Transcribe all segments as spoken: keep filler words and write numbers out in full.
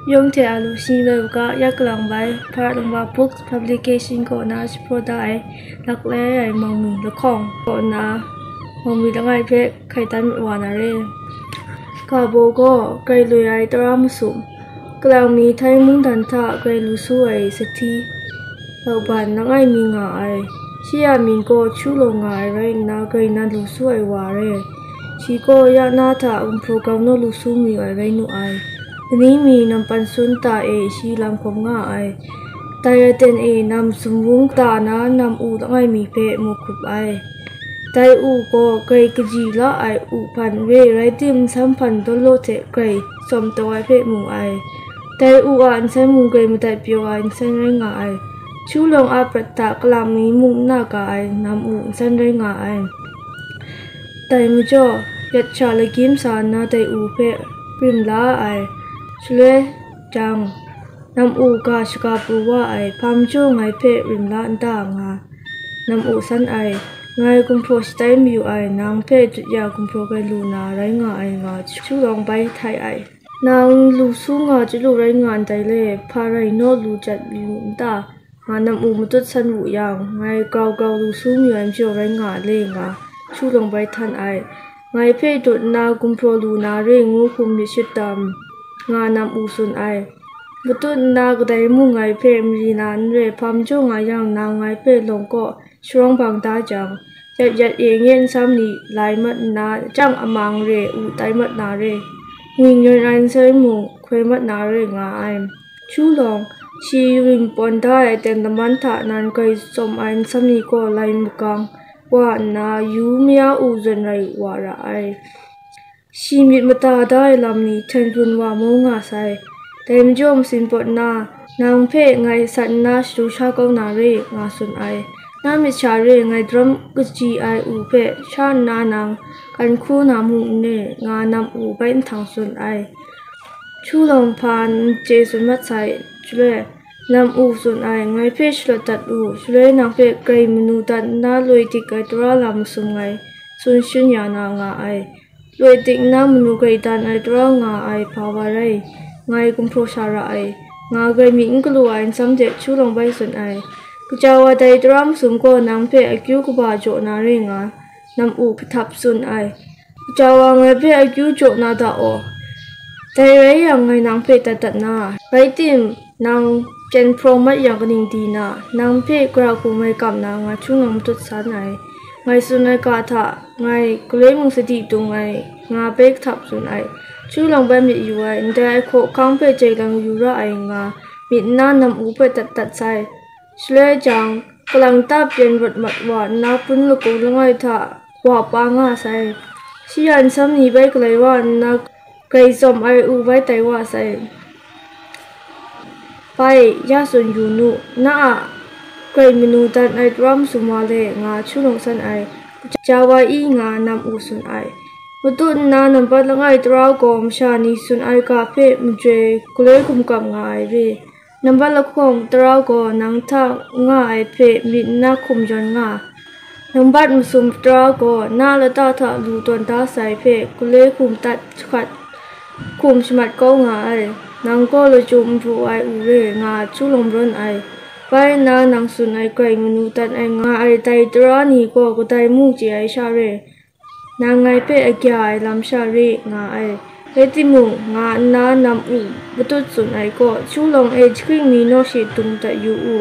Yawng hte a lu shi bai u ga, ya kalang bai, Hparak Lungba Books Publication kaw na shapraw da ai, laklai ai mangmi lahkawng kaw na mangmi langai hpe hkai dan wa na re. Ga baw gaw, grai loi ai tara masum, kalang mi Thai mungdan hta grai lu su ai sahti, lauban langai mi nga ai. Shi a mying gaw Chu Long nga ai rai nna, grai nan lu su ai wa re. Shi gaw ya na hta gumhpraw grau naw lu su mayu ai rai nu ai. Kaning mi nam pan sun ta e shi lam hkawm nga ai. Dai aten e nam sumwung ta na nam u langai mi hpe mu hkup ai. Dai u gaw grai kaji la ai u hpan re, rai timung, nsan hpan daw law hte grai tsawm taw ai hpe mu ai. Dai u a nsan mung grai madat pyaw ai nsan rai nga ai. Chu Long a prat hta kalang mi mung n na ga ai nam u nsan rai nga ai. Dai majaw, yat sha lagyim sa nna dai u hpe rim la ai. Shaloi jang, nam u ga shaga pru wa ai, hpa majaw ngai hpe rim la n ta nga, nam u san ai, ngai gumhpraw shatai mayu ai, nang hpe dut ya gumhpraw grai lu na rai nga ai nga, Chu Long bai htai ai. Nang lu su nga chyalu rai nga ndai le, hpa rai naw lu jat yu n ta? Nga nam u matut san wu yang, ngai grau grau lu su mayu ai majaw rai nga le nga, Chu Long bai htan ai. Ngai hpe dut nna gumhpraw lu na re ngu hkum myit shut tam, nga nam u tsun ai. Matut nna kadai mung ngai hpe mari na n re, hpa majaw nga yang, nang ngai hpe lawng kaw sharawng bang da jang, yat yat e ngen nsam ni lai mat nna, jang amang re u tai mat na re, ngwing yawn ai nsai mung hkoi mat na re nga ai. Chu Long, shi rim pawn da ai ten laman hta nan grai tsawm ai nsam ni gaw lai magang wa nna, yu maya u zawn rai wa ra ai. Shi myit mada da ai lam ni hten run wa maw nga sai. Dai majaw masin pawt nna, nang hpe ngai sat nna shadu sha kau na re, nga tsun ai. Na myit sha re ngai daram kaji ai u hpe sha nna nang kan hku na mung n re, nga nam u bai nhtang tsun ai. Chu Long hpa n chye tsun mat sai, shaloi nam u tsun ai, ngai hpe shalawt dat u, shaloi nang hpe grai manu dat nna loi dik ai tara lam masum ngai tsun shin ya na nga ai. Loi dik nna manu grai dan ai tara nga ai hpa wa rai, ngai gumhpraw sha ra ai, nga grai myit n galu ai nsam de Chu Long bai tsun ai. Kaja wa dai tara masum gaw nang hpe akyu kaba jaw na re nga, nam u kahtap tsun ai. Kaja wa ngai hpe akyu jaw na da aw. Dai rai yang, ngai nang hpe dat dat na, rai tim, nang pyen hprawng mat yang kaning di na, nang hpe gara hku mai kam na, nga Chu Long matut san ai. Ngai tsun ai ga hta, ngai galoi mung sadi dung ai, nga bai kahtap tsun ai. Chu Long bai myit yu ai, ndai ai hkaw hkang hpe jai lang yu ra ai nga, myit nna nam u hpe dat dat sai. Shaloi jang, kalang ta pyen rawt mat wa nna, pun lakung langai hta wa pa nga sai. Shi a nsam ni bai galai wa nna, grai tsawm ai u bai tai wa sai. Bai, ya tsun yu nu, na a grai manu dan ai tara masum wa le, nga Chu Long san ai. Kaja wa i nga nam u tsun ai. Matut nna nambat langai tara gaw masha ni tsun ai ga hpe majoi galoi hkum kap nga ai re. Nambat lahkawng tara gaw nang hta nga ai hpe myit nna hkum yawn nga. Nambat masum tara gaw na lata hta lu tawn da sai hpe galoi hkum dat jahkat hkum shamat kau nga ai. Nang gaw lachyum n pru ai u re nga Chu Long rawn ai. Bai nna nang tsun ai grai manu dat ai nga ai dai tara ni gaw kadai mung chye ai sha re. Nang ngai hpe agya ai lam sha re nga ai. Rai timung, nga nna nam u matut tsun ai gaw, Chu Long e, jahkring mi naw shi dung dat yu u.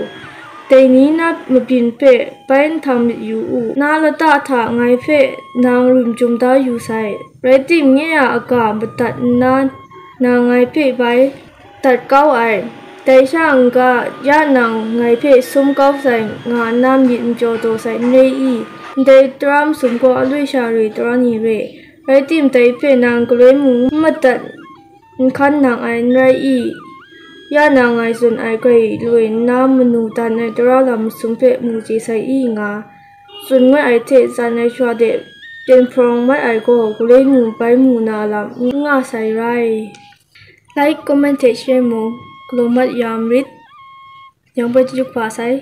Dai ni na mabyin hpe bai nhtang myit yu u. Na lata hta ngai hpe nang rim chyum da yu sai. Rai tim, nye a aga madat nna, nang ngai hpe bai dat kau ai. Dai sha n-ga, ya nang ngai hpe sum kau sai nga nna myit n jaw taw sai, n rai i? Ndai tara masum gaw aloi sha re tara ni re, rai tim, dai hpe nang galoi mung n madat n hkan nang ai, n rai i? Ya nang ngai tsun ai grai loi nna manu dan ai tara lam masum hpe mu chye sai i nga, tsun ngut ai hte tsan ai sha de pyen hprawng mai ai gaw, galoi mung bai mu na lam n nga sai rai. Like, comment hte share mung, galaw mat ya marit. Yang bai chyeju kaba sai.